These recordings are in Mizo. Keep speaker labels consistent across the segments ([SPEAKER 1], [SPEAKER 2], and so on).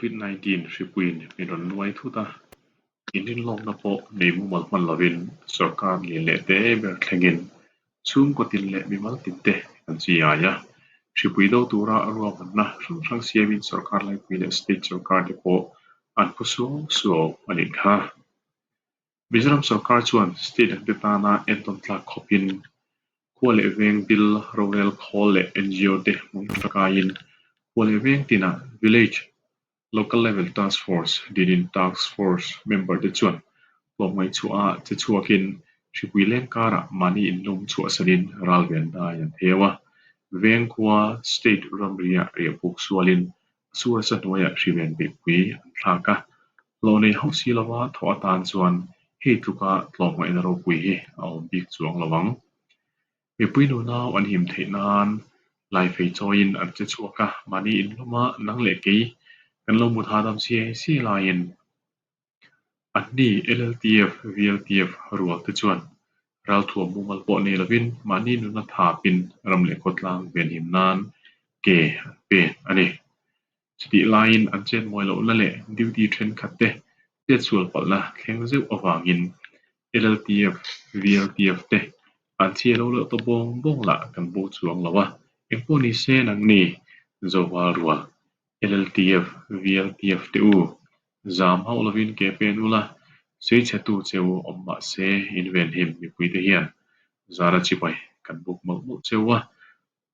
[SPEAKER 1] Covid 19 hripuiin min rawn nuai thut a, inrinlawkna pawh nei mumal hman lovin sorkar lian leh te ber thlengin chhungkaw tin leh mimal tin te kan chiai a. Hripui do tura ruahmanna hrang hrang siamin sorkar laipui leh state sorkar te pawh an phu suau suau a nih kha. Mizoram sorkar chuan state dangte tana entawn tlak khawpin khua leh veng bil rorel khawl leh NGO te hmang tangkaiin khua leh veng tinah Village Local Level Task Force dinin Task Force member te chuan tlawmngaih chhuah a che chhuakin hripui leng karah mahni inlum chhuahsanin ralven dai an theu a. Veng khua state ramriah riahbuk sualin a sur asa hnuaiah hriven beihpui an thlak a. Hlawh nei hauh si lova thawh atan chuan hei tluka tlawmngaihna ropui hi a awm bik chuang lo ang. Mipui nunau an him theih nan laifei chawiin an che chhuak a, mahni inhlawma nang leh kei kan lo mut hahdam siai siai laiin anni LLTF, VLTF rual te chuan ralthuam mumal pawh nei lovin mahni nuna thapin ram leh khawtlang venhim nan ke an pen a ni. Chutih laiin an chet mawi lohna leh duty thenkhat te chetsual palhna thleng zeuh avangin LLTF, VLTF te an chhia lo leh ta bawng bawng lah kan bo chuang lo a, engpawh ni se nangni Zoval rual LLTF, VLTF te u zam hauh lovin ke pen ula, sawichhetu cheu awm mah se invenhim mipuite hian zara chibai kan buk mawlh mawlh cheu a,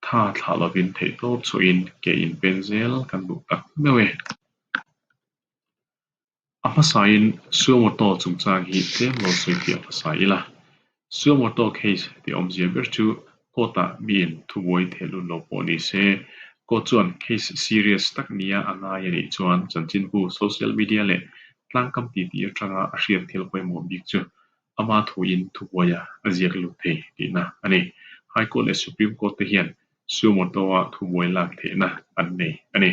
[SPEAKER 1] Tha thlah lovin theihtawp chhuahin ke in pen zel kan duh tak meuh e. A hmasain Suo-moto chungchang hi tlem lo sawi fiah hmasa ila. Suo-moto case tih awmzia ber chu court-ah miin thubuai theh lut lo pawh ni se, court chuan case serious tak nia a ngai a nih chuan chanchinbu, social media leh tlangkam titi atanga a hriat thil pawimawh bik chu Ama thuin thubuaia a ziak lut thei tihna a ni. High Court leh Supreme Court te hian suo moto-a thubuai lak theihna an nei a ni.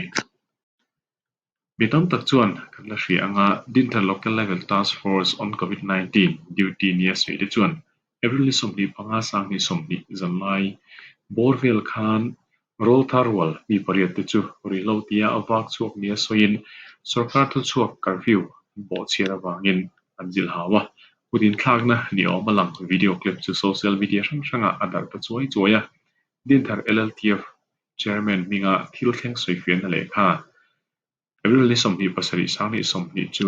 [SPEAKER 1] Mi tam tak chuan kan la hria anga Dinthar Local Level Task Force on Covid 19 duty nia sawi te chuan April ni 25 2020 zanlai bawr vel khan rawlthar rual mi pariat te chu ruihhlo tia a vak chhuak nia sawiin sorkar thuchhuak curfew an bawhchhiat avangin an zilh hau a, kut inthlakna ni awm a lang video clip chu social media hrang hrangah a darh ta chuai chuai a. Dinthar LLTF Chairman hminga thil thleng sawifiahna lehkha April ni 27 2020 chu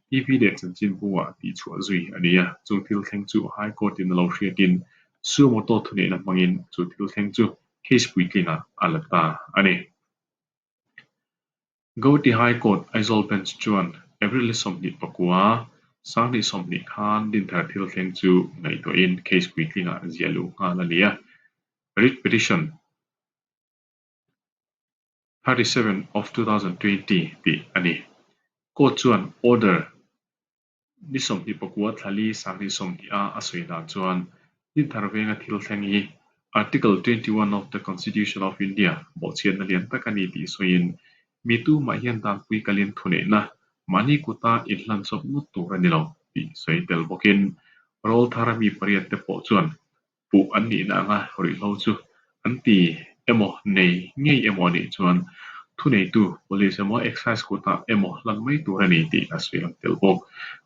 [SPEAKER 1] TV leh chanchinbu-ah tihchhuah zui a ni a, chung thil thleng chu High Court-in a lo hriatin suo moto thuneihna hmangin chu thil thleng chu case puitlingah a la ta a ni. Guwahati High Court Aizawl Bench chuan April ni 29, 2020 khan Dinthar thil thleng chu ngaihtuahin case puitlingah ziah luh nghal a ni a, Writ Petition 37 of 2020 tih a ni. Court chuan order ni 29 thla li 2020 a a sawi dan chuan Dinthar venga thil thleng hi Article 21 of the Constitution of India bawhchhiatna lian tak a ni tih sawiin mi tumah hian danpui kalin thuneihna mahni kuta inhlan chawp ngawt tur a ni lo tih sawi tel bawkin rawlthar mi pariat te pawh chuan puh an nihna anga ruihhlo chu an ti emaw nei ngei emaw anih chuan thuneitu police emaw excise kutah emaw hlan mai tur a ni tih a sawi lang tel bawk.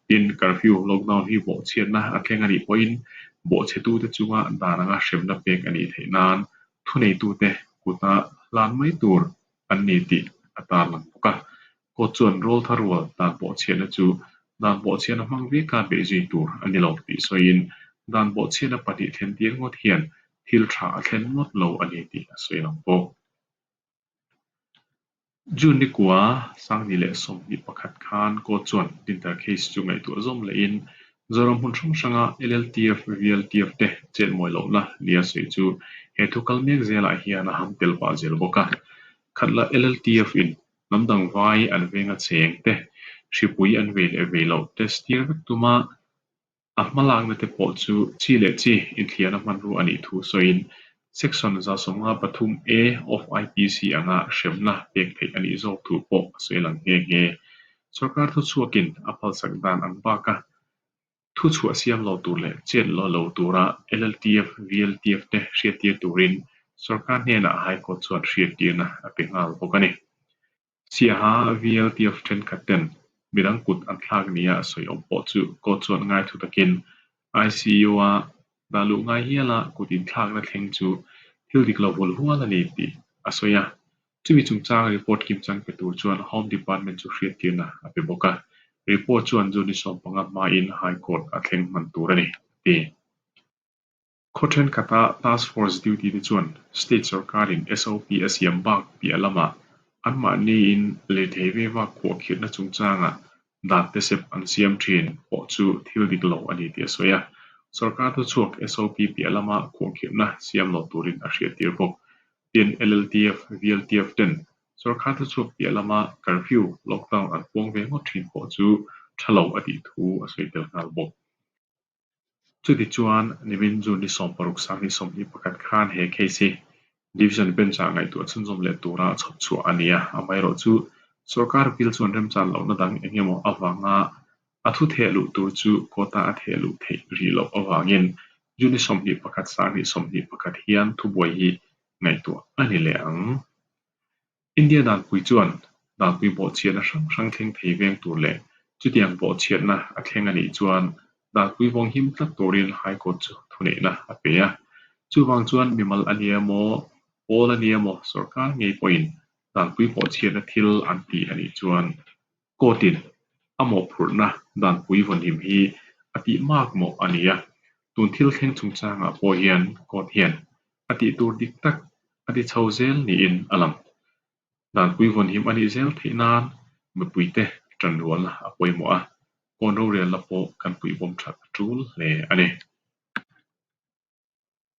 [SPEAKER 1] Tin, curfew, lockdown hi bawhchhiatna a thleng a nih pawhin bawhchhetute chunga dan anga hremna pek a nih theih nan thuneitute kuta hlan mai tur an ni tih a tarlang bawk a. Court chuan rawlthar rual dan bawhchhiatna chu dan bawhchhiatna hmang veka beihzui tur a ni lo tih sawiin dan bawhchhiatna pahnih thlen tir ngawt hian thil tha a thlen ngawt lo a ni tih a sawi lang bawk. June ni kua 2021 khan court chuan Dinthar case chu ngaihtuah zawm lehin Zoram hmun hrang hranga LLTF, VLTF te chet mawi lohna nia sawi chu he thu kal mek zelah hian a ham tel pah zel bawk a. Khatla LLTF in Hnam dang vai an venga cheng te, hripui an vei leh vei loh test tir vek tuma a hmalakna te pawh chu chi leh chi inthliarna hmanrua a nih thu sawiin Section 153 A of IPC anga hremna pek theih a nih zawk thu pawh a sawi lang nghe nghe. Sorkar thuchhuakin a phalsak dan ang baka Thuchhuah siam lo tur leh chet lo lo tura LLTF, VLTF te hriattir turin sorkar hnenah High Court chuan hriattirna a pe nghal bawk a ni. Siaha VLTF thenkhat ten midang kut an thlak nia sawi awm pawh chu court chuan ngaithu takin ICU-a dah luh ngai hiala kut inthlakna thleng chu thil dik lo hul hual a ni tih a sawi a. Chumi chungchang report kimchang pe tur chuan Home Department chu hriattirna a pe bawk a, report chuan June ni 15 hmain High Court a thleng hman tur a ni, a ti. Khaw thenkhatah Task Force duty te chuan State sorkarin SOP a siam bak piah lamah anmahniin lirthei ve vak khuahkhirhna chungchangah dan te sep an siam thin pawh chu thil dik lo a ni tih a sawi a. Sorkar thuchhuak SOP piah lama khuahkhirhna siam lo turin a hriattir bawk. Tin, LLTF, VLTF ten sorkar thuchhuak piah lama curfew, lockdown an puang ve ngawt thin pawh chu tha lo a tih thu a sawi tel nghal bawk. Chutichuan, nimin June ni 16 2021 khan he case hi Division Bench-ah ngaihtuah chhunzawm leh tura chhawp chhuah a ni a, amaherawhchu sorkar bill chuan remchan lohna dang eng emaw avanga a thu theh luh tur chu quota a theh luh theih rih loh avangin June ni 21 2021 hian thubuai hi ngaihtuah a ni leh ang. India danpui chuan danpui bawhchhiatna hrang hrang thleng thei veng tur leh chutiang bawhchhiatna a thleng a nih chuan danpui vawng him tlat turin High Court chu thuneihna a pe a. Chuvang chuan mimal a nia maw, pawl a nia maw sorkar ngei pawhin danpui bawhchhiatna thil an ti a nih chuan Court-in a mawhphurhna danpui vawnhim hi a tih mak mawh a ni a. Tun thil thleng chungchangah pawh hian Court hian a tih tur dik tak a ti chho zel niin a lang. Danpui vawnhim a nih zel theih nan mipuite ṭanrualna a pawimawh a, kawn rorelna pawh kan puihbawm ṭhat a ṭul hle a ni.